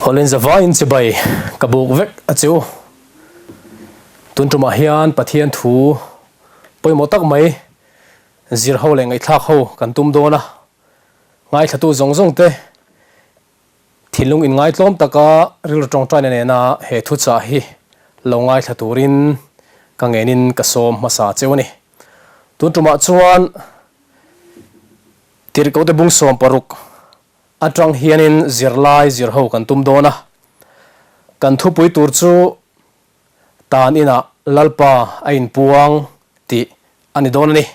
Hawlin zavaiin chibai ka buk vek a chu. Tun tumah hian Pathian thu pawimawh tak mai zir ho leh ngaihthlak ho kan tum dawn a. Ngaithlatu zawng zawng te thinlung inngaitlawm taka rilru tawngtaina nena he thuchah hi lo ngaithla turin ka ngenin ka sawm hmasa cheu a ni. Tun tumah chuan Tirhkohte bung 16 atang hianin zirlai zir ho kan tum dawn a. Kan thupui tur chu Tan inah Lalpa a inpuang tih a ni dawn a ni.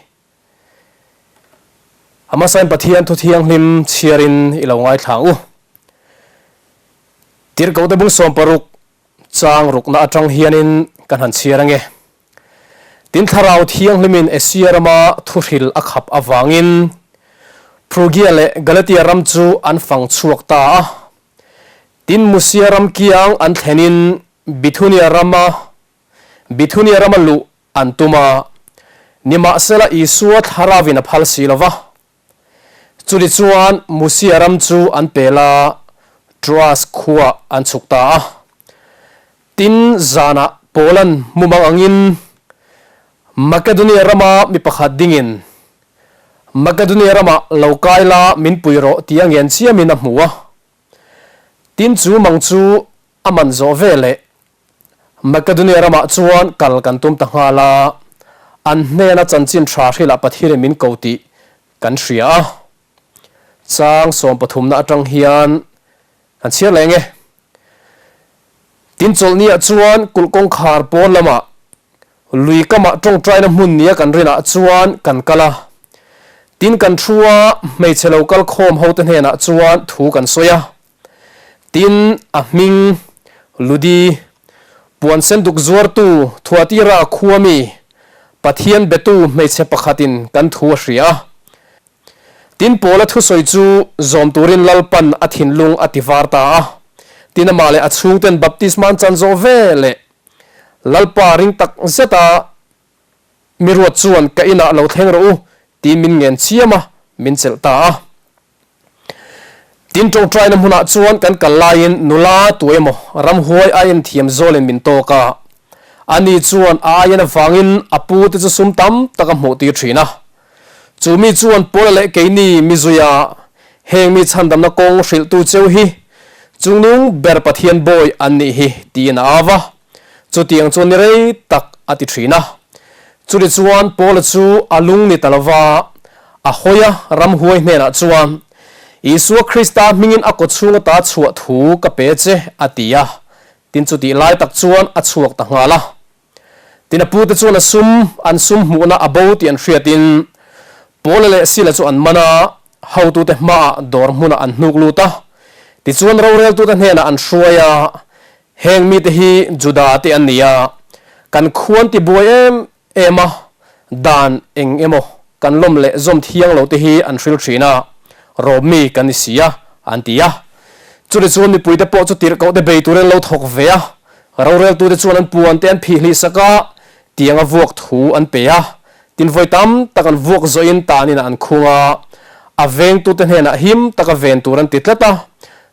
A hmasain Pathian thu thianghlim chhiarin i lo ngaithla ang u. Tirhkohte bung 60 chang rukna atang hianin kan han chhiar ange. Tin Thlarau Thianghlimin Asia rama thuhril a khap avangin Phrugia leh Galatia ram chu an fang chhuak ta a. Tin Musia ram kiang an thlenin Bithunia rama Bithunia rama luh an tum a, nimahsela Isua Thlarauvin a phal si lo va. Chuli chuan Musia ram chu an pel a, Troas khuaah an chhuk ta a. Tin, zanah Paula'n mumang angin Makedonia rama mi pakhat dingin, Makedonia ramah lo kai la min pui rawh ti a ngen chiamin a hmu a. Tin, chu mang chu a man zawh veleh Makedonia ramah chuan kal kan tum ta nghal a, an hnena chanchin tha hrilah Pathianin min ko tih kan hria a. Chang sawmpathumna atang hian kan chhiar leh nge. Tin chawlhniah chuan kulh kawngkhar pawn lamah lui kamah tawngtaina hmun nia kan rinah chuan kan kal a. Tin kan thu a, hmeichhe lo kal khawm hote hnenah chuan thu kan sawi a. Tin, a hming, Ludi, puan sen duk zuartu Thuatira khua mi, Pathian betu hmeichhe pakhatin kan thu a hria a. Tin, Paula thusawi chu zawm turin Lalpan a thinlung a ti var ta a. Tin, amah leh a chhungten baptisma an chan zawh ve leh Lalpa ring tak zeta mi ruat chuan ka inah lo thleng rawh u tiin min ngen chiam a, min chelh ta a. Tin tawngtaina hmunah chuan kan kal laiin nula tu emaw ramhuai a enthiam zawlin min tawk a. Ani chuan a aian avangin a pu te chu sum tam tak a hmuh tir thin a. Chu mi chuan Paula leh keini mi zuia heng mi chhandamna kawng hrilhtu cheu hi chungnung ber Pathian bawi an nih hi tiin a au va. Chutiang chuan ni rei tak a ti thin a. Chutichuan Paula chu a lung ni ta lova A hawi a, ramhuai hnenah chuan, Isua Krista hmingin a kawchhung ata chhuah thu ka pe che, a ti a. Tin chutih lai tak chuan a chhuak ta nghal a. Tin a pute chuan a sum, an sum hmuhna a bo tih an hriatin Paula leh Sila chu an man a, hotute hmaah dawr hmunah an hnuk lut a. Tichuan roreltute hnenah an hruai a, Heng mite hi Juda te an ni a, kan khuan tibuai em em a, dan eng emaw kan lawm leh zawm thiang lo te hi an hril thin a, rawp mi kan ni si a, an ti a. Chutichuan mipuite pawh chu tirhkoh te bei turin an lo thawk ve a, roreltute chuan an puan te an phih hlih sak a, tiang a vuak thu an pe a, tin vawi tam tak an vuak zawhin tan inah an khung a, a vengtute hnenah him taka ven tur an ti tlat a,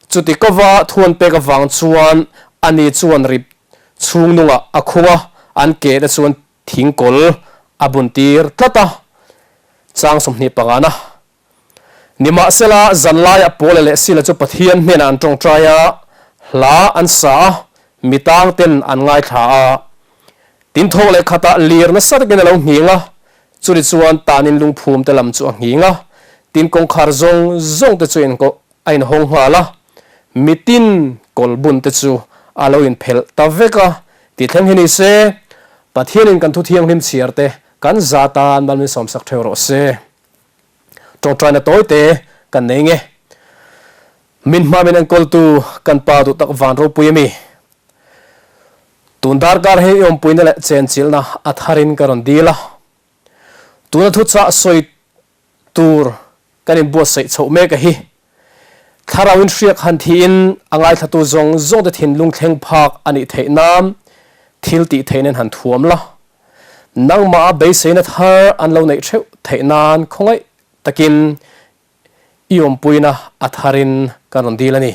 chuti kova thu an pek avang chuan ani chuan rip Chhung nungah a khung a, an ke te chuan thingkawl a bun tir tlat a, chang 25 na. Nimahsela, zanlaiah Paula leh Sila chu Pathian hnenah an tawngtai a, hla an sa a, mi tang ten an ngaithla a. Tin thawk leh khatah lir nasa takin a lo nghing a, churi chuan tanin lungphum te lam chu a nghing a, tin kawngkhar zawng zawng te chu a inhawng nghal a, mitin kawl bun te chu a lo inphelh ta vek a, tih thleng hi ni se, Pathianin kan thu thianghlim chhiar te kan za tan mal min sawmsak theuh rawh se. Tawngtaina tawi te kan nei nge. Min hma min enkawltu kan pa duh tak van ropui a mi. Tun darkar hi i awmpuina leh chenchilhna a tharin ka rawn dil a. Tuna thuchah sawi tur kan inbuatsaih chhoh mek a hi. Thlarauin hriak han thiin a ngaithlatu zawng zawngte thinlung thleng phak a nih theih nan thil tih theih nen han thuam la. Nangmah a beiseina thar an lo neih theuh theih nan khawngaih takin i awmpuina a tharin kan rawn dil a ni.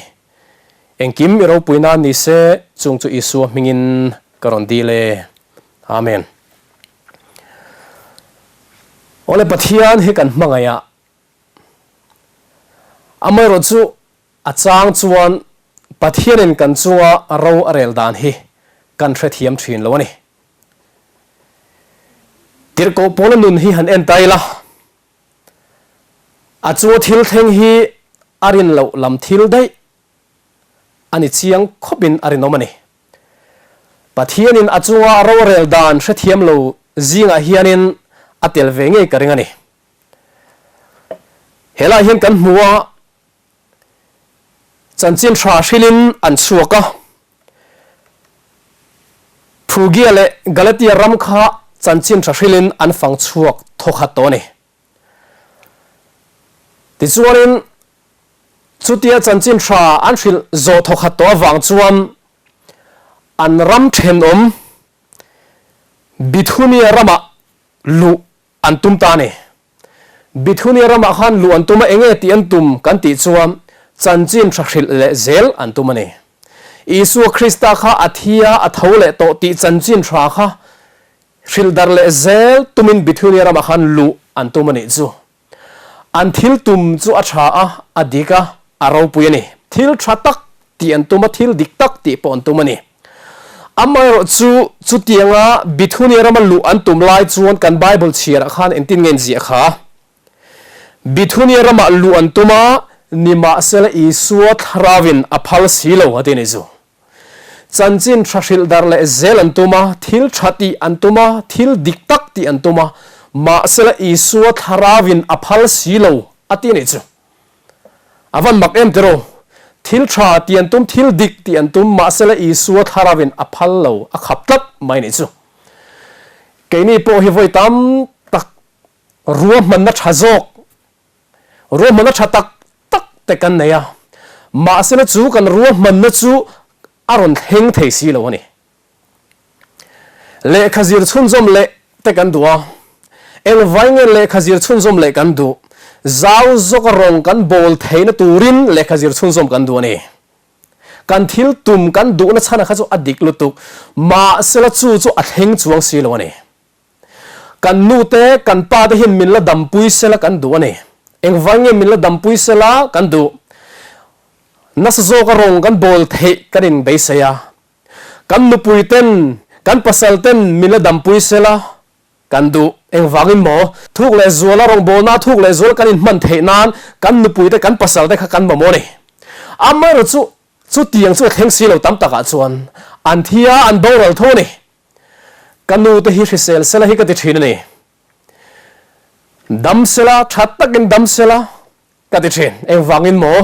Engkim i ropui nan ni se, chung chu Isua hmingin ka rawn dil e. Amen. Awle Pathian hi kan hmangaih a, amaherawh chu a chang chuan Pathianin kan chunga ro a rel dan hi kan hrethiam thin lo a ni. Tirhkoh pawla nun hi han en ta ila, a chunga thil thleng hi a rin loh lam thil daih a ni chiang khawpin a rinawm a ni. Pathianin a chunga rorel dan hrethiam lo zingah hianin a tel ve ngei ka ring a ni. Helaiah hian kan hmu a, chanchin tha hrilin an chhuak a, Phrugia leh Galatia ram kha chanchin tha hrilin an fang chhuak thawkhat tawh a ni. Tichuanin, chutia chanchin tha an hrilh zawh thawkhat tawh avang chuan an ram thenawm Bithunia ramah luh an tum ta a ni. Bithunia ramah khan luh an tum a, enge tih an tum kan tih chuan chanchin tha hrilh leh zel an tum a ni. Isua Krista kha a thi a, a tho leh tawh tih chanchin tha kha hrilh darh leh zel tumin Bithunia ramah khan luh an tum a nih chu. An thil tum chu a tha a, a dik a, a ropui a ni. Thil tha tak tih an tum a, thil dik tak tih pawh an tum a ni. Amaherawh chu, chutianga Bithunia rama luh an tum lai chuan kan Bible chhiarah khan engtin nge inziah kha? Bithunia ramah luh an tum a, nimahsela Isua thlarauin a phal si lo a ti a ni chu. Chanchin tha hrilh darh leh zel an tum a, thil tha tih an tum a, thil dik tak tih an tum a, mahsela Isua thlarauin a phal si lo a ti a nih chu. A van mak em tiraw? Thil tha tih an tum, thil dik tih an tum, mahsela Isua thlarauin a phal lo, a khap tlat mai nih chu. Keini pawh hi vawi tam tak ruahmanna tha zawk Ruahmanna tha tak tak te kan nei a, mahsela chu kan ruahmanna chu a rawn thleng thei si lo a ni. Lehkha zir chhunzawm leh te kan duh a, engvai nge lehkha zir chhunzawm leh kan duh? Zau zawka rawng kan bawl theihna turin lehkha zir chhunzawm kan duh a ni. Kan thil tum kan duhna chhana kha chu a dik lutuk, mahsela chu chu a thleng chuang si lo a ni. Kan nu te, kan pa te hian min la dampui sela kan duh a ni. Engvai nge min la dampui sela kan duh? Nasa zawka rawng kan bawl theih kan inbeisei a. Kan nupui ten, kan pasal ten min la dampui sela kan duh. Engvangin maw? Thuk leh zuala rawngbawlna thuk leh zual kan inhman theih nan kan nupui te, kan pasal te kha kan mamawh a ni. Amaherawhchu chu chutiang chu a thleng si lo tam takah chuan an thi a, an boral tho a ni. Ka nu te hi hrisel sela hi ka ti thin a ni. Dam sela, tha takin dam sela ka ti thin. Engvangin maw?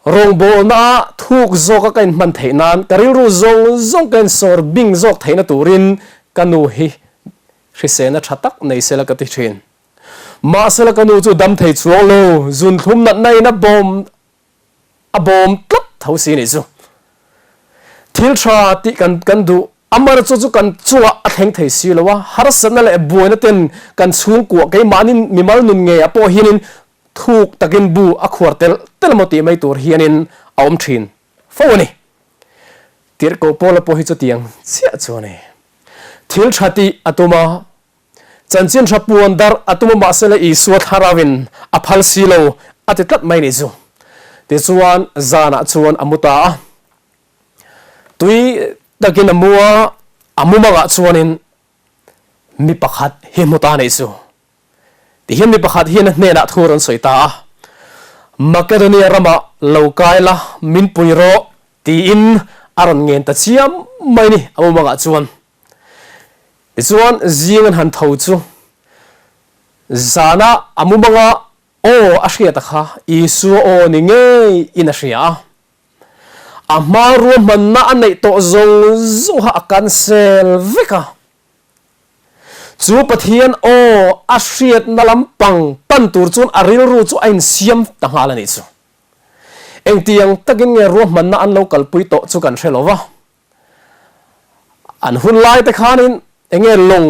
Rawngbawlna ah thuk zawka ka inhman theih nan, ka rilru zawng zawng ka insawr bing zawk theihna turin ka nu hi hriselna tha tak nei sela ka ti thin. Mahsela ka nu chu dam thei chuang lo, zunthlum natna in a bawm a bawm tlat tho si nih chu. Thil tha tih kan kan duh a mar chu chu kan chungah a thleng thei si lo a, harsatna leh buaina ten kan chhungkuah keimahni mimal nun ngeiah pawh hianin thuk takin bu a khuar tel tel emaw tih mai tur hianin a awm thin fo a ni. Tirhkoh Paula pawh hi chutiang chiah chu a ni. Thil tha tih a tum a, Chanchin hra puan darh a tum a mahsela Isua thlarauin a phal si lo a ti tlat mai nih chu. Tichuan zanah chuan a mu ta a. Tui takin a mu a, a mumangah chuanin mi pakhat hi hmu ta nih chu. Tihian mi pakhat hian a hnenah thu a rawn sawi ta a, Makedonia ramah lo kai la min pui rawh tiin a rawn ngen ta chiam mai ni a mumangah chuan. Tichuan zing an han tho chu zana a mumanga aw a hriat a kha Isua aw ni ngei in a hria a. A hma ruahmanna a neih tawh zawng zawng kha a cancel vek a. Chu Pathian aw a hriatna lampang pan tur chuan a rilru chu a insiam ta nghal a nih chu. Engtiang takin nge ruahmanna an lo kalpui tawh chu kan hre lo va. An hun lai te khanin enge lawng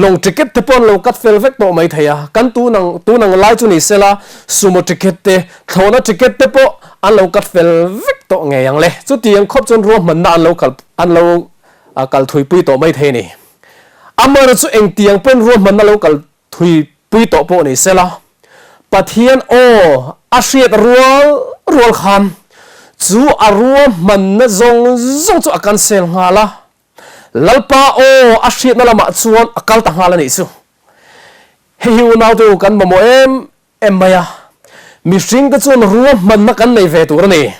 lawng ticket te pawh an lo cut fel vek tawh mai thei a, kan tun ang tun ang lai chu ni sela sumo ticket te thlawhna ticket te pawh an lo cut fel vek. tawh ngei ang le. Chutiang khawp chuan ruahmanna an lo kal an lo kal thuipui tawh mai thei a ni. Amaherawhchu chu engtiang pawhin ruahmanna lo kal thuipui tawh pawh ni sela, Pathian aw a hriat rual rual khan chu a ruahmanna zawng zawng chu a cancel nghal a, Lalpa aw a hriatna lamah chuan a kal ta nghal a nih chu. Hei hi unaute u kan mamawh em em mai a, mihringte chuan ruahmanna kan nei ve tur a ni.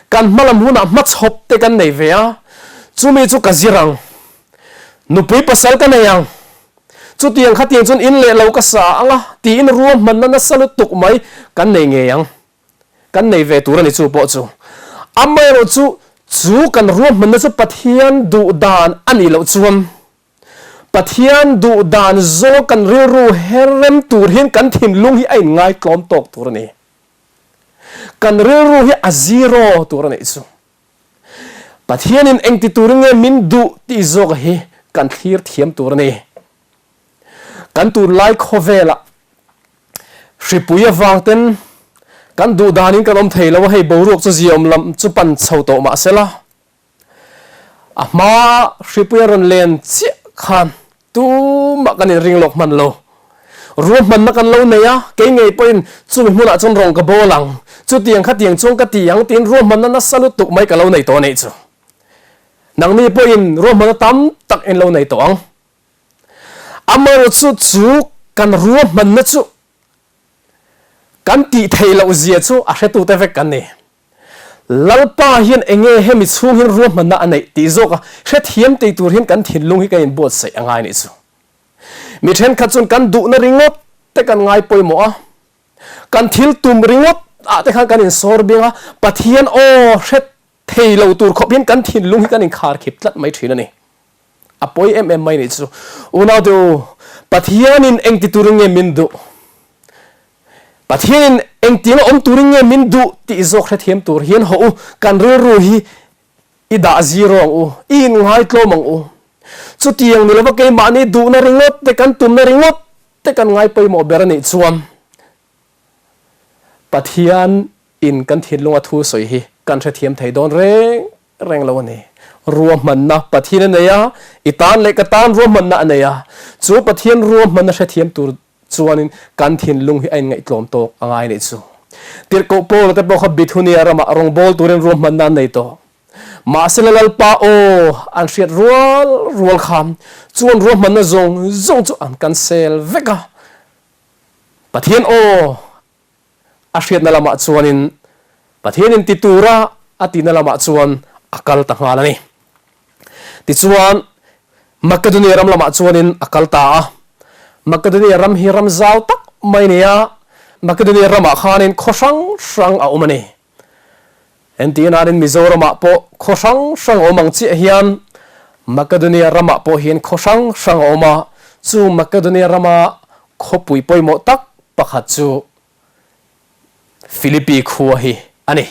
Kan hmalam hunah hmachhawp te kan nei ve a, chumi chu ka zir ang. Nupui pasal ka nei ang. Chutiang khatiang chuan in leh lo ka sa ang a, tiin ruahmanna nasa lutuk mai kan nei ngei ang. Kan nei ve tur a ni chu pawh chu. Amaherawhchu, chu kan ruahmanna chu Pathian duh dan a nih loh chuan, Pathian duh dan zawng kan rilru her rem tur hian kan thinlung hi a inngaitlawm tawk tur a ni. Kan rilru hi a zero tur a nih chu. Pathianin engti turin nge min duh tih zawk hi kan thlir thiam tur a ni. Kan tunlai khawvelah hripui avang ten kan duh danin kan awm thei lo a, hei boruak chu ziaawm lam chu pan chho tawh mahsela, A hma hripui a rawn len chiah khan tumah kan inring lawk hman lo. Ruahmanna kan lo nei a, kei ngei pawhin chumi hmunah chuan rawng ka bawl ang, chutiang khatiang chuan ka ti ang tiin ruahmanna nasa lutuk mai ka lo nei tawh a nih chu. Nangni pawhin ruahmanna tam tak in lo nei tawh ang. Amaherawhchu chu kan ruahmanna chu kan tih theih loh zia chu a hretute vek kan ni. Lalpa hian enge hemi chhung hian ruahmanna a neih tih zawk a hrethiam tei tur hian kan thinlung hi kan inbuatsaih a ngai nih chu. Mi thenkhat chuan kan duhna ringawt te kan ngai pawimawh a, kan thil tum ringawt ah te khan kan insawr bing a, Pathian aw hre thei lo tur khawp hian kan thinlung hi kan inkharkhip tlat mai thin a ni. A pawi em em mai nih chu. Unaute u, Pathianin engti turin nge min duh? Pathianin engtianga awm turin nge min duh tih zawk hrethiam tur hian hawh u, kan rilru hi i dah ziro ang u, i innghaitlawm ang u. Chutiang ni lova keimahni duhna ringawt te, kan tumna ringawt te kan ngai pawimawh ber a nih chuan Pathian in kan thinlunga thu sawi hi kan hrethiam thei dawn reng reng lo a ni. Ruahmanna Pathian a nei a, i tan leh ka tan ruahmanna a nei a, chu Pathian ruahmanna hrethiam tur chuanin kan thinlung hi a inngaihtlawm tawk a ngai nih chu. Tirhkoh Paula te pawh kha Bithunia ramah rawngbâwl turin ruahmanna an nei tawh. Mahse la Lalpa aw an hriat rual rual kha chuan ruahmanna zawng zawng chu an cancel vek a. Pathian aw a hriatna lamah chuanin Pathianin ti tura a tihna lamah chuan a kal ta nghal a ni. Tichuan, Makedonia ram lamah chuanin a kal ta a. Makedonia ram hi ram zau tak mai a ni a, Makedonia ramah khanin khaw hrang hrang a awm a ni. Entihnanin Mizoramah pawh khaw hrang hrang a awm ang chiah hian Makedonia ramah pawh hian khaw hrang hrang a awm a, chu Makedonia rama khawpui pawimawh tak pakhat chu Philippi khua hi a ni.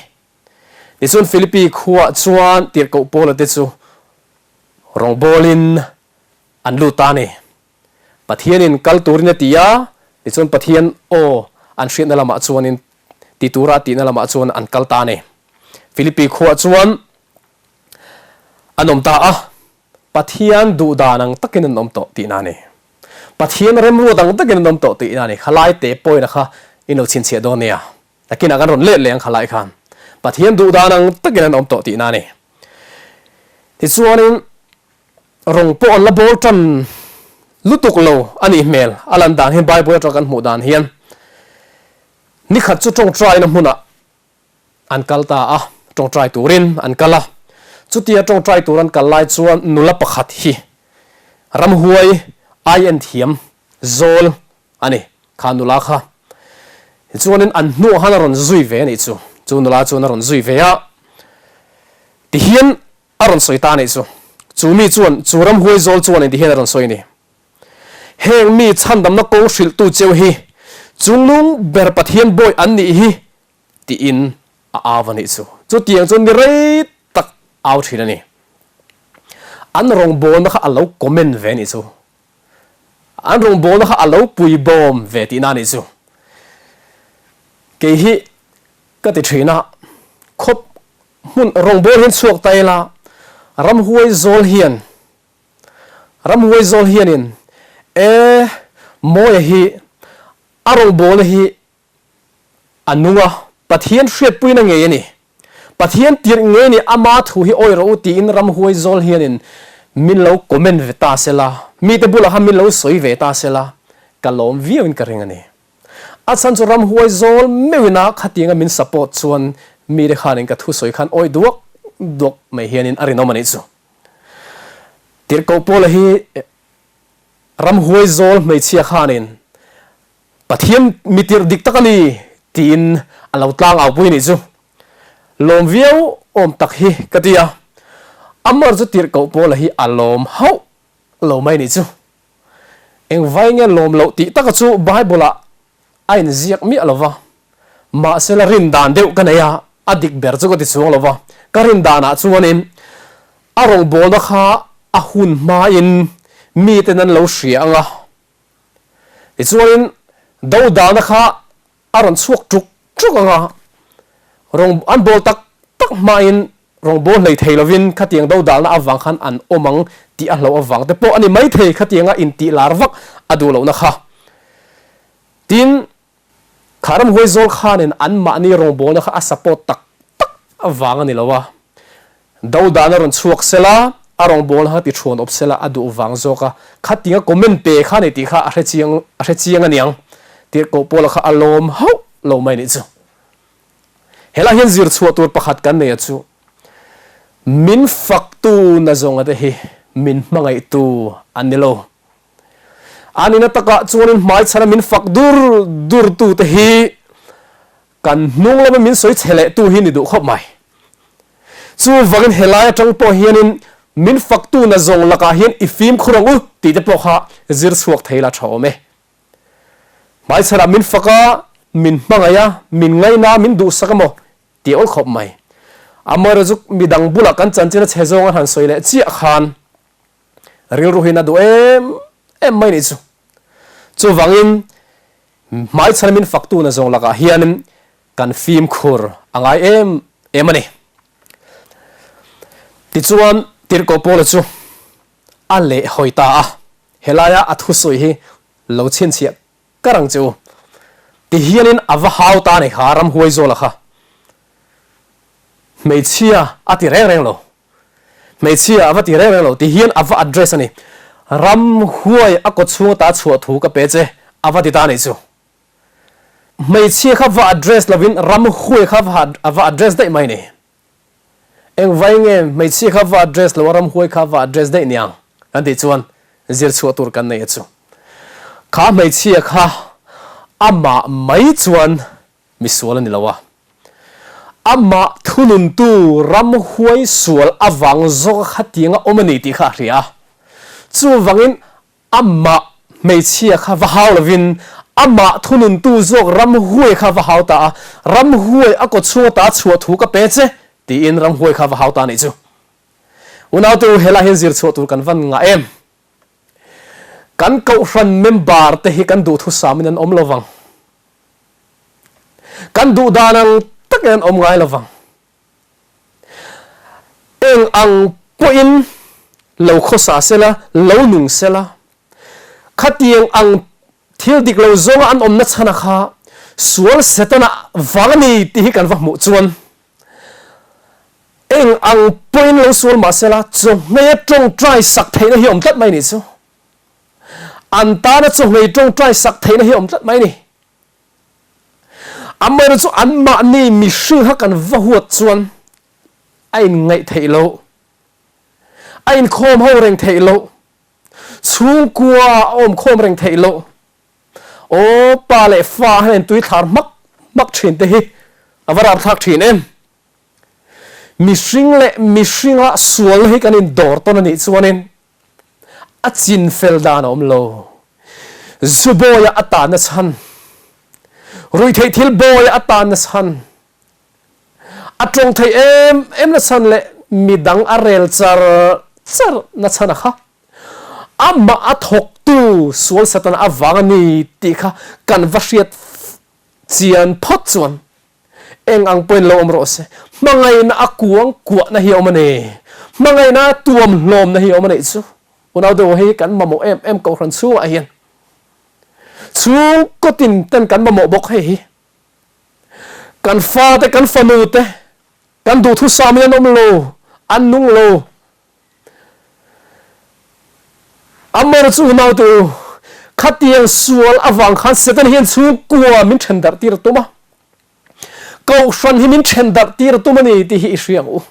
Tichuan Philippi khuaah chuan tirhkoh Paula te chu rawngbawlin an lut ta a ni. Pathianin kal turin a ti a, tichuan Pathian aw an hriatna lamah chuanin ti tura a tihna lamah chuan an kal ta a ni. Philippi khuaah chuan an awm ta a, Pathian duh dan ang takin an awm tawh tihna a ni. Pathian remruat ang takin an awm tawh tihna a ni. Khalai te pawhin a kha in lo chhinchhiah dawn nia. Nakinah kan rawn let leh ang khalai khan. Pathian duh dan ang takin an awm tawh tihna a ni. Tichuanin rawng pawh an la bawl tan lutuk lo a nih hmel. A lan dan hian Bible atanga kan hmuh dan hian nikhat chu tawngtaina hmunah An kal ta a, tawngtai turin an kal a. Chutia tawngtai tur an kal lai chuan nula pakhat hi ramhuai ai en thiam zawl a ni, kha nula kha. Tichuanin an hnuah khan a rawn zui ve a nih chu, chu nula chuan a rawn zui ve a, tihian a rawn sawi ta a nih chu. Chu mi chuan, chu ramhuai zawl chuan tihian a rawn sawi a ni. Heng mi chhandamna kawng hrilhtu cheu hi chungnung ber Pathian bawi an nih hi tiin a au a nih chu. Chutiang chuan mi rei tak au thin a ni. An rawngbawlna kha a lo comment ve a nih chu. An rawngbawlna kha a lo puibawm ve tihna a nih chu. Kei hi ka ti thin a, khawp hmun rawngbâwl hian chhuak ta ila, ramhuai zawl hian, ramhuai zawl hianin e Mawia hi a rawngbâwlna hi a nung a, Pathian hriatpuina ngei a ni. Pathian tirh ngei ni ama thu hi awi rawh u tiin ramhuai zawl hianin min lo comment ve ta sela, mite bulah khan min lo sawi ve ta sela, ka lawm viauin ka ring a ni. A chhan chu ramhuai zawl meuhina khatianga min support chuan mite khanin ka thusawi khan awi duak duak mai hianin a rinawm a nih chu. Tirhkoh Paula hi ramhuai zawl hmeichhia khanin Pathian mi tirh dik tak a ni tiin a lo tlang au pui nih chu. Lawm viau awm tak hi ka ti a, Amar chu tirhkoh Paula hi a lawm hauh lo mai nih chu. Engvai nge lawm loh tih taka chu Bible ah a inziak miah lo va, mahsela rin dan deuh ka nei a, a dik ber chu ka ti chuang lo va, ka rin danah chuanin a rawngbawlna kha a hun hmain miten an lo hria ang a, Tichuanin dodalna kha a rawn chhuak ṭuk ṭuk ang a, rawng an bawl tak tak hmain rawng bawl hlei thei lovin khatiang dodalna avang khan an awm ang tih a hlauh avang te pawh a ni maithei khatianga intih lar vak a duh lohna kha. Tin, Kha ramhuai zawl khanin anmahni rawngbawlna kha a support tak tak avang a ni lo a, dodana rawn chhuak sela, a rawngbawlna kha ti thuan awp sela a duh vang zawk a, khatinga comment pe kha ni tih kha a hre chiang a hre chiang aniang, tirhkoh Paula kha a lawm hauh lo mai nih chu. Helaiah hian zir chhuah tur pakhat kan nei a chu, min faktu nazawnga te hi min hmangaihtu an ni lo. A nihna takah chuanin hmaichhana min fak dur dur tute hi kan hnung lama min sawi chhe leh tu hi ni duh khawp mai. Chuvangin helai atang pawh hianin min faktu na zawng lakah hian i fimkhur ang u tih te pawh kha zir chhuak thei la tha awm e. Hmaichhanah min fak a, min hmangaih a, min ngaina a, min duhsak emaw tih awl khawp mai. Amaherawhchu chu midang bulah kan chanchin a chhe zawng an han sawi leh chiah khan Rilru hian a duh em em mai nih chu. Chuvangin hmaichhan min faktu na zawng lakah hianin kan fimkhur a ngai em em a ni. Tichuan Tirhkoh Paula chu a lehhawi ta a, helaia a thusawi hi lo chhinchhiah kar ang che u. Tihianin a va hau ta a ni kha ramhuai zawla kha. Hmeichhia a ti reng reng lo. Hmeichhia a va ti reng reng lo ti hian a va address a ni. Ramhuai a kaw chhung ata chhuah thu ka pe che a va ti ta a nih chu. Hmeichhia kha va address lovin ramhuai kha a va address daih mai ni. Engvai nge hmeichhia kha va address lo a ramhuai kha va address daih niang kan tih chuan zir chhuah tur kan nei a chu. Kha hmeichhia kha amah mai chuan Misual a ni lo a. Amah thununtu ramhuai sual avang zawka khatianga awm a ni tih kha a hria a. Chuvangin amah hmeichhia kha va hau lovin amah thununtu zawk ramhuai kha va hau ta a, Ramhuai a kawchhung ata chhuah thu ka pe che tiin ramhuai kha va hau ta a nih chu. Unautu helaiah hian zir chhuah tur kan van ngah em? Kan kohhran member te hi kan duhthusamin an awm lo vang. Kan duh dan ang takin an awm ngai lo vang. Eng ang pawhin lo khawsa sela, lo nung sela, khatiang ang thil dik lo zawnga an awmna chhana kha sual Setana vang a ni tih hi kan va hmuh chuan eng ang pawhin lo sual mah sela chawhmei a tawngtai sak theihna hi a awm tlat mai nih chu. An tana chawhmei tawngtai sak theihna hi a awm tlat mai a ni. Amaherawhchu chu anmahni mihring kha kan va huat chuan a inngaih theih loh, a inkhawm ho reng theih loh, chhungkua a awmkhawm reng theih loh, aw pa leh fa han intui thlar hmak hmak thin te hi a va rapthlak thin em. Mihring leh mihringa sualna hi kan indawr tawn a nih chuanin A chin fel dan a awm lo. Zu bawi ah a tan na chhan. Ruihtheih thil bawi ah a tan na chhan. A tawng theih em em na chhan leh midang a rel char char na chhan a kha. Amah a thawktu sual Satana avang a ni tih kha kan va hriat chian phawt chuan eng ang pawhin lo awm rawh se. Hmangaihna a kuang kuahna hi a awm a ni. Hmangaihna a tuam hlawmna hi a awm a nih chu. Unau deuh hi kan mamawh em em kohhran chhungah hian chhungkaw tin ten kan mamawh bawk hei hi. Kan fate kan fanu te kan duhthusam in an awm lo, an nung lo. Amor chu unau te u, khatiang sual avang khan Satan hian chhungkua min then darh tir a tum a. Kohhran hi min then darh tir a tum a ni tih hi i hria ang u.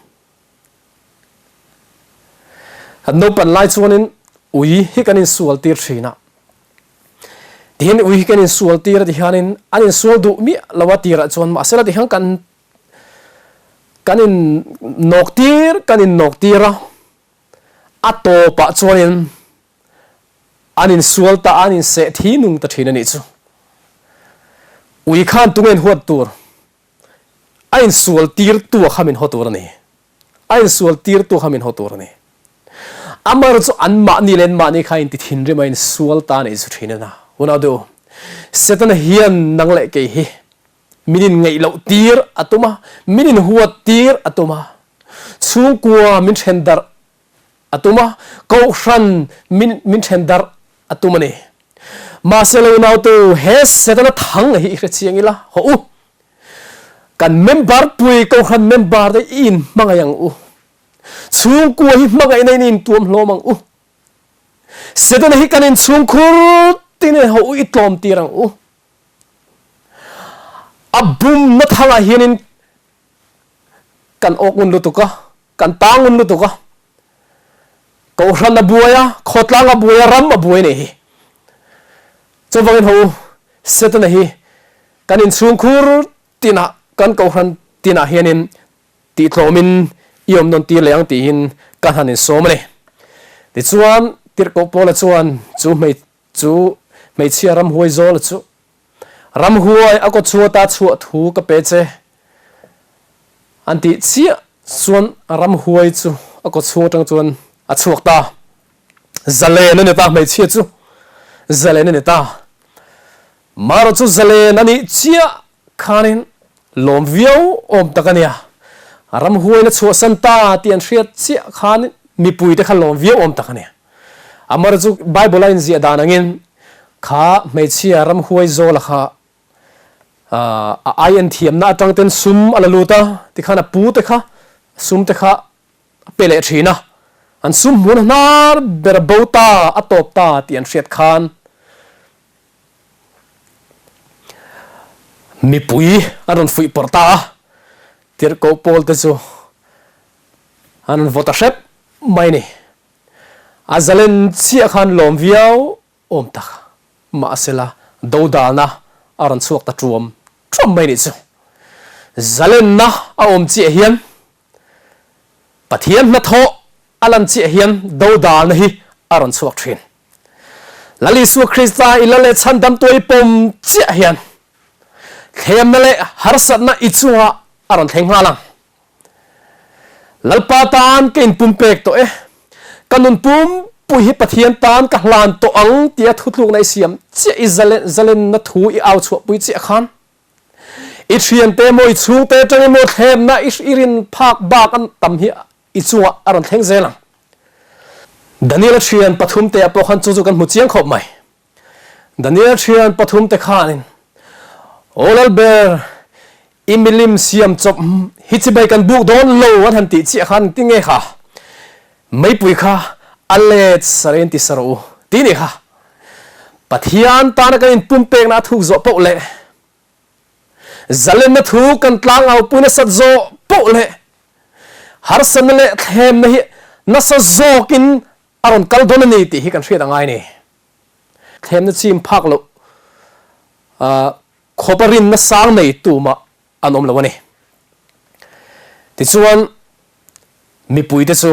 Kan naupan lai chuanin ui hi kan insual tir thin a. Tihian ui hi kan insual tir a ti hianin an insual duh miah lo a tirah chuan mahsela tihian kan kan in nawk tir kan in nawk tir a, a tawpah chuanin an insual ta a, an inseh thi nung ta thin a nih chu. Ui khan tunge inhuat tur? A insual tir tu a kha min haw tur a ni. A insual tir tu kha min haw tur a ni. Amar chu an mahni leh an mahni kha inti thinrim a insual ta a nih chu thin a na. Unau deuh, Setana hian nang leh kei hi min inngeih loh tir a tum a, min inhuat tir a tum a, chhungkua min then darh a tum a, kohhran min min then darh a tum a ni. Mahse lo nautu he Setana thang hi i hre chiang ila, haw u. Kan member pui kohhran member te i in hmangaih ang u. Chhungkua hi hmangaihna in i intuam hlawm ang u. Setana hi kan inchhungkhur tin in haw u i tlawm tir ang u. A bumna thangah hianin kan awk ngun lutuk a, kan tang ngun lutuk a, kohhran a buai a, khawtlang a buai a, ram a buai nei hi. Chuvangin ho Setana hi kan inchhungkhur tinah, kan kohhran tinah hianin tihtlawmin i awm nawn tir leh ang tihin ka han insawm a ni. Tichuan, Tirhkoh Paula chuan chu hmei Chu hmeichhia ramhuai zawl chu ramhuai a kaw chhuata chhuah thu ka pe che an tih chiah chuan ramhuai chu a kaw chhung atang chuan a chhuak ta. Zalen a ni ta hmeichhia chu zalen a ni ta. Mara chu zalen a nih chiah khanin lawm viau awm tak a nia. Ramhuain a chhuahsan ta tih an hriat chiah khan mipuite kha lawm viau awm tak a nia. Amar chu Bible a inziah dan angin kha hmeichhia ramhuai zawla kha a ai en thiamna atang ten sum a la lut a, tikhan a pu te kha sum te kha a pe leh thin a, an sum hmun a hnar ber a bo ta, a tawp ta tih an hriat khan Mipui an rawn fuih pawrh ta a, tirhkoh pawl te chu an rawn vaw ta hrep mai a ni. A zalen chiah khan lawm viau awm tak mahsela dodalna a rawn chhuak ta ṭuam ṭuam mai nih chu. Zalenna a awm chiah hian Pathian hnathawh a lan chiah hian dodalna hi a rawn chhuak ṭhin. Lal Isua Krista i lal leh chhandamtu i pawm chiah hian thlemna leh harsatna i chungah a rawn thleng nghal ang. Lalpa tan ka inpumpek tawh e, ka nun pumpui hi Pathian tan ka hlan tawh ang tia thutlukna i siam chiah i zalenna thu i au chhuahpui chiah khan i thiante emaw i chhungte atang emaw thlemna i rin phak bak an tam hi i chungah a rawn thleng zel ang. Daniel-a thian pathumte ah pawh khan chu chu kan hmu chiang khawp mai. Daniel-a thian pathumte khanin, Aw Lalber, i milim siam chawp hi chibai kan buk dawn lo an han tih chiah khan engtin nge kha? Meipui kha a let sarei an ti sa rawh u tih ni kha. Pathian tana kan inpumpekna a thuk zawh poh leh Zalenna thu kan tlangau pui nasat zawh poh leh harsatna leh thlemna hi nasa zawkin a rawn kal dawn a ni tih hi kan hriat a ngai a ni. Thlemna chim phak loh khawpa rinna sang nei tumah an awm lo a ni. Tichuan mipuite chu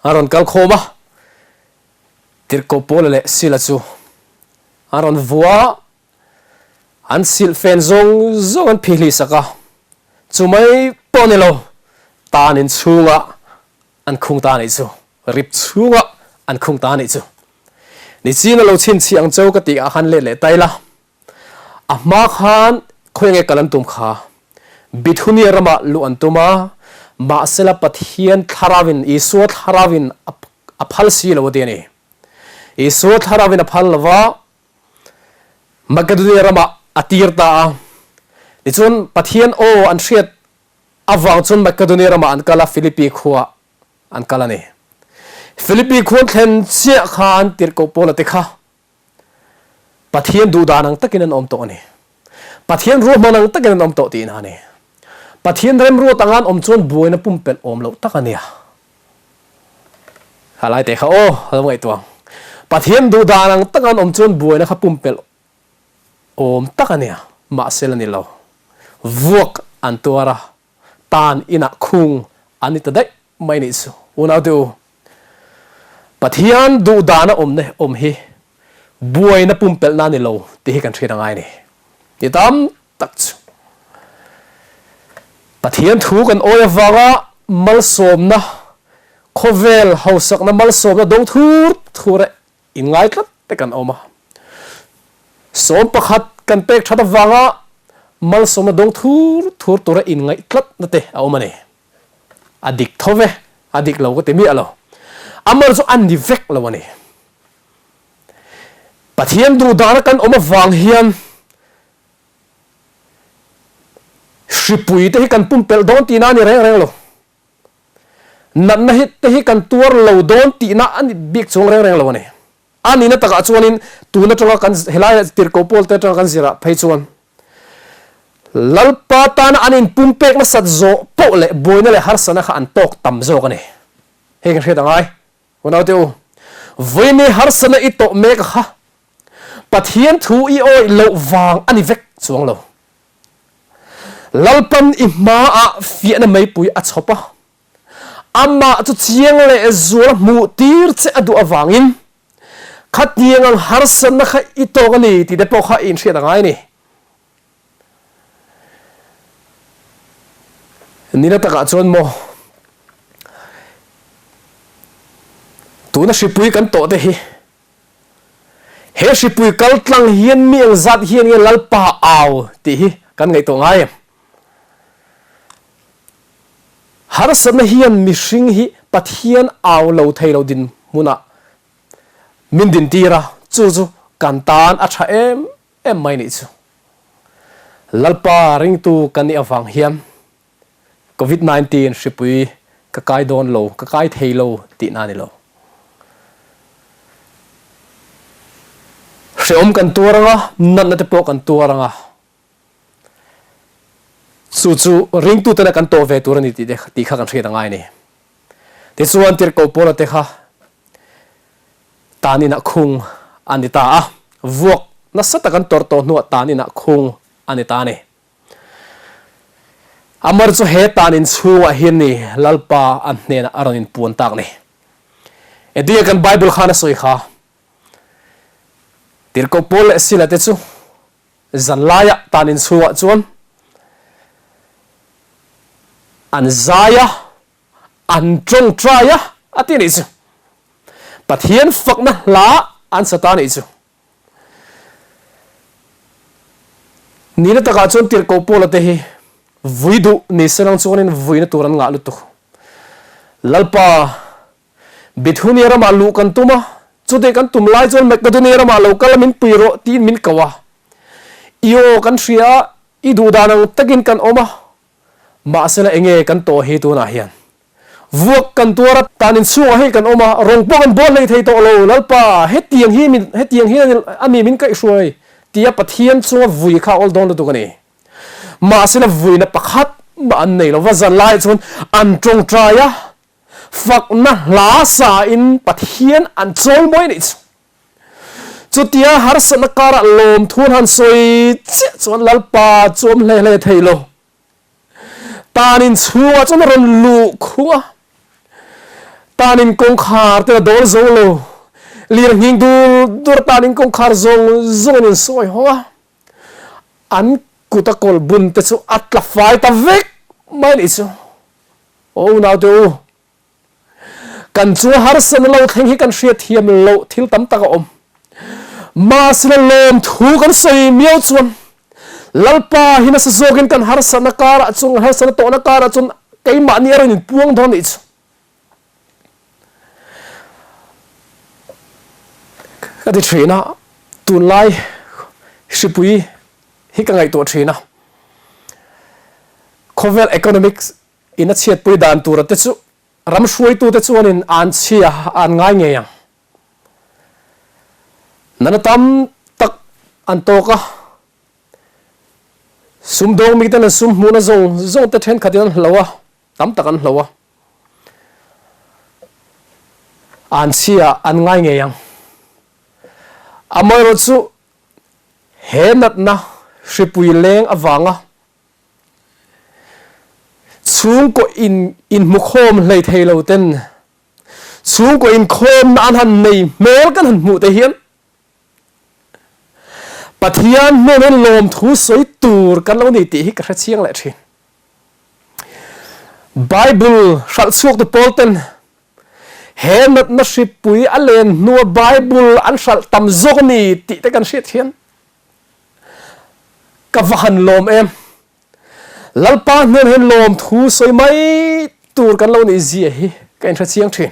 an rawn kal khawm a, Tirhkoh Paula leh Sila chu an rawn vua a, An silhfen zawng zawng an phihli sak a, chu mai pawh ni lo, tan in chhungah an khung ta anih chu, rip chhungah an khung ta anih chu. Nichin a lo chhinchhiah ang cho ka tih ah khan let leh ta ila, a hma khan khawi nge kal an tum kha? Bithunia ramah luh an tum a, mahsela Pathian Thlarauin, Isua Thlarauin a phal si lo a ti a ni. Isua Thlarauin a phal lo va, Makedonia ramah a tir ta a. Tichuan Pathian aw an hriat avang chuan Makedonia ramah an kal a, Philippi khuaah an kal a ni. Philippi khua an thlen chiah khan tirhkoh Paula te kha Pathian duhdan ang takin an awm tawh a ni. Pathian ruahman ang takin an awm tawh tihna a ni. Pathian remruat anga an awm chuan buaina pumpelh awm loh tak a nia. Kha lai teh kha aw, a lo ngaihtuah ang. Pathian duhdan ang taka an awm chuan buaina kha pumpelh awm tak a nia. Mahse la ni lo. Vuak an tuar a, tan inah khung an ni ta daih mai nih chu. Unaute u, Pathian duhdana awmna awm hi buaina pumpelhna a ni lo tih hi kan hriat a ngai a ni. Ni tam tak chu Pathian thu kan awi avanga malsawmna, khawvel hausakna malsawmna dawng thur thur e inngai tlat te kan awm a. 11 kan pek that avanga malsawmna dawng thur thur tura inngaih tlatna te a awm a ni. A dik tho ve, a dik lo ka ti miah lo. Amar chu a ni vek lo a ni. Pathian duh dana kan awm avang hian hripui te hi kan pumpelh dawn tihna a ni reng reng lo. Natna hi te hi kan tuar lo dawn tihna a ni bik chuang reng reng lo a ni. A nihna takah chuanin tun atanga kan helai tirhkoh pawl te atanga kan zirah phei chuan Lalpa tana an inpumpek nasat zawh poh leh buaina leh harsatna kha an tawk tam zawk a ni. Hei kan hriat angai. Unaute u, vawiini harsatna i tawh mek kha Pathian thu i awih loh vang a ni vek chuang lo. Lalpan i hmaah fiahna meipui a chhawp a, amah chu chiang leh zual hmuh tir che a duh avangin khatiang ang harsatna kha i tawk a ni tih te pawh kha i inhriat a ngai a ni. Nina takah chuan maw tuna hripui kan tawh te hi he hripui kal tlang hian mi engzat hian nge Lalpa au tih hi kan ngaihtuah ngai em? Harsatna hian mihring hi Pathian au lo thei lo dinhmunah min dintir a, chu chu kan tan a tha em em mai nih chu. Lalpa ringtu kan nih avang hian Covid 19 hripui ka kai dawn lo, ka kai thei lo tihna a ni lo. Hrehawm kan tuar ang a, natna te pawh kan tuar ang a. Chu chu ringtutena kan tawh ve tur a ni tih te tih kha kan hriat a ngai a ni. Tichuan Tirhkoh Paula te kha tan inah khung a ni ta a, vuak nasa tak an tawrh tawh hnuah tan inah khung a ni ta a ni. Amar chu he tan in chhungah hian ni Lalpa an hnenah a rawn inpuan tak ni. Engtinge kan Bible khan a sawi kha? Tirhkoh Paul leh Sila te chu Zan laiah tan inchhungah chuan an zai a, an tawngtai a, a ti anih chu. Pathian fakna hla an sa ta anih chu. Nihna takah chuan tirhkoh Paula te hi vui duh ni se lang chuanin vuina tur an ngah lutuk. Lalpa Bithunia ramah luh kan tum a, chutih kan tum lai chuan Makedonia ramah lo kal a min pui rawh tiin min ko a. I aw kan hria a, i duh dan ang takin kan awm a, mahsela enge kan tawh hi tunah hian vuak kan tuar a, tan inchhungah hei kan awm a, rawng pawh kan bawl hlei thei tawh lo, Lalpa hetiang hi min hetiang hian a mi min kaihhruai tia Pathian chunga vui kha a awl dawn lutuk a ni. Mahsela vuina pakhat mah an nei lo va, zan laiah chuan an tawngtai a, Fakna hla sa in Pathian an chawimawi a nih chu. Chutia harsatna karah lawmthu an han sawi chiah chuan Lalpa chu awm hle hle thei lo. Tan in chhungah chuan a rawn luh khung a, tan in kawngkhar ten a dawl zo lo. Lir nghing dur dur a tan in kawngkhar zawng zawng in insawi hawng a, an kut a kawl bun te chu a tla fai ta vek mai a nih chu. Aw unaute u, kan chunga harsatna lo thleng hi kan hriatthiam loh thil tam tak a awm. Mahsela lawmthu kan sawi miau chuan. Lalpa hi nasa zawkin kan harsatna karah chuan, kan harsatna tawhna karah chuan keimahni a rawn inpuang dawn nih chu. Ka ti thin a, tunlai hripui hi ka ngaihtuah thin a. Khawvel economics in a chhiatpui dan tura te chu ram hruaitute chuanin an chhia an ngai ngei ang. Nana tam tak an tawk a, sumdawng miten an sum hmuhna zawng zawng te thenkhatin an hlo a, tam tak an hlo a. An chhia an ngai ngei ang. Amaherawhchu he natna hripui leng avanga chhungkaw in inhmukhawm hlei thei lo ten chhungkaw inkhawmna an han nei hmel kan han hmuh te hian Pathian hnenin lawmthu sawi tur kan lo ni tih hi ka hre chiang leh thin. Bible hralh chhuaktu pawl ten he natna hripui a len hnua Bible an hralh tam zawk a ni tih te kan hriat hian ka va han lawm em. Lalpa hnen hian lawmthu sawi mai tur kan lo nih zia hi ka inhre chiang thin.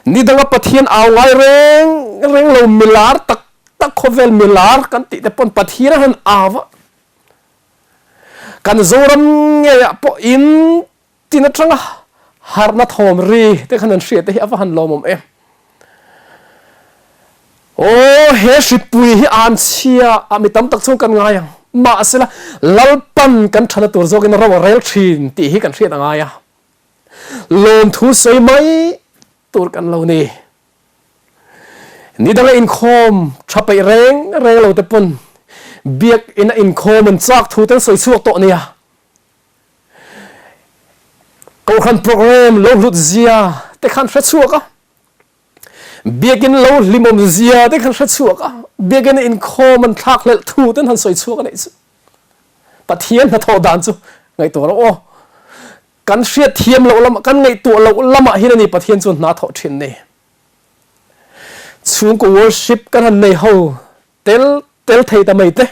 Ni danga Pathian au ngai reng reng lo milar tak tak khawvel milar kan tih te pawn Pathian a han au a. Kan Zoram ngeiah pawh in tin atanga harhna thawm ri te khan an hriat te hi a va han lawmawm em. Aw he hripui hi an chhia a mi tam tak chuan kan ngai ang. Mahsela Lalpan kan thana tur zawkin ro a rel thin tih hi kan hriat a ngai a. Lawmthu sawi mai tur kan lo ni. Ni danga inkhawm tha peih reng reng lo te pawn biakina inkhawm an chak thu te an sawi chhuak tawh nia. Kohhran program lo hlut zia te khan hre chhuak a. Biakin lo hlimawm zia te khan hre chhuak a. Biakina inkhawm an thlak hlelh thu te an han sawi chhuak a nih chu. Pathian hnathawh dan chu ngaihtuah rawh aw. Kan hriat thiam loh lamah, kan ngaihtuah loh lamah hian a ni Pathian chu hna thawh thin ni. Chhungkaw worship kan han nei ho tel tel thei ta mai te,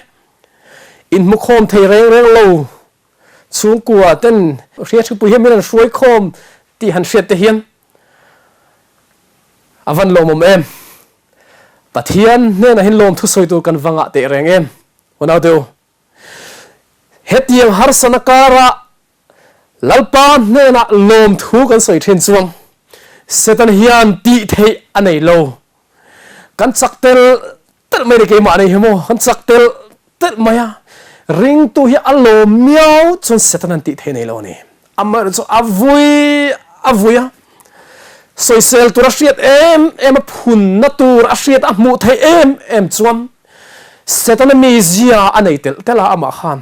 inhmukhawm thei reng reng lo chhungkua ten hriathripui hian min han hruaikhawm tih han hriat te hian a van lawmawm em. Pathian hnenah hian lawmthu sawi tur kan va ngah teh reng em. Unaute u, hetiang harsana karah Lalpa hnenah lawmthu kan sawi thin chuan Satan hian tih theih a nei lo. Kan chak tel telh mai ni keimah nei hi maw, kan chak tel telh mai a, ringtu hi a lawm miau chuan Satan an tih theih nei lo a ni. Amaherawhchu chu a vui a vui a, sawisel tur a hriat em em a, phunna tur a hriat a hmuh theih em em chuan Setana mizia a nei telh telh a amah khan.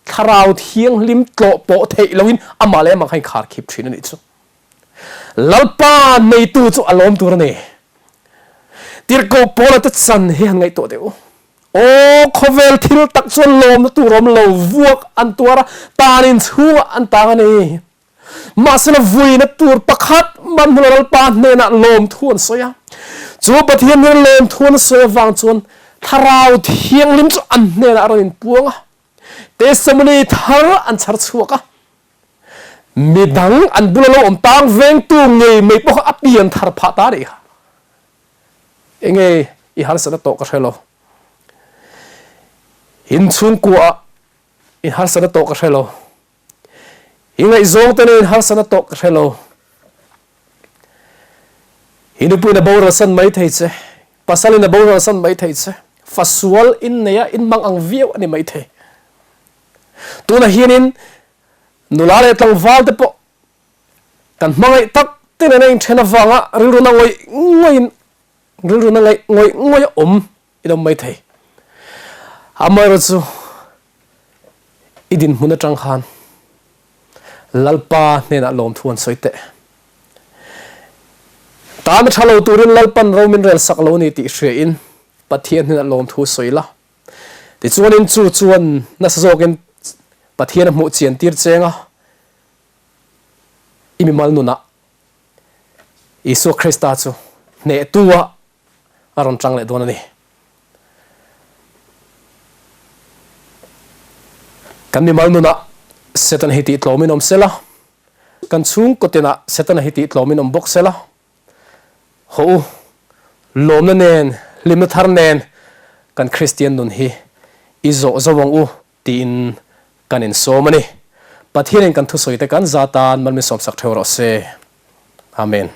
Thlarau Thianghlim tlawh pawh theih loin amah leh amah kha in kharkhip thin a nih chu. Lalpa neitu chu a lawm tur a ni. Tirhkoh Paula te chan hi han ngaihtuah deuh. Aw, khawvel thil tak chuan lawmna tur awm lo, vuak an tuar a, tanin chhungah an tang a ni. Mahsela vuina tur pakhat man hmuna Lalpa hnenah lawmthu an sawi a. Chu Pathian hnena lawmthu an sawi avang chuan Thlarau Thianghlim chu an hnenah a rawn inpuang a. Testimony thar an chhar chhuak a. Midang an bula lo awm tang vengtu ngei mai pawh kha a pian thar phah ta rih kha. Enge i harsatna tawh ka hre lo. In chhungkuaah i harsatna tawh ka hre lo. I ngaihzawng te nen harsatna tawh ka hre lo. I nupuiin a boral san mai thei che, pasalin a boral san mai thei che, fasual in nei a, in mang ang viau a ni mai thei. Tunah hianin nula leh tlangval te pawh kan hmangaih tak te nena inthen avanga rilru na ngawih ngawihin rilru na ngaih ngawih ngawih a awm I lo mai thei. Amaherawhchu i dinhmun atang khan Lalpa hnenah lawmthu an sawi teh. Tan a tha lo turin Lalpan ro min rel sak lo ni tih hriain Pathian hnenah lawmthu sawi la. Tichuanin chu chuan nasa zawkin Pathian a hmuh chian tir cheng a, i mimal nunah Isua Krista chu hnehtu ah a rawn tang leh dawn a ni. Kan mimal nunah Setana hi tih tlawmin awm sela, kan chhungkaw tinah Setana hi tih tlawmin awm bawk sela. Haw u, lawmna nen, hlimna thar nen kan Kristian nun hi i zawh zo ang u tiin kan insawm a ni. Pathianin kan thusawite kan za tan mal min sawmsak theuh rawh se. Amen.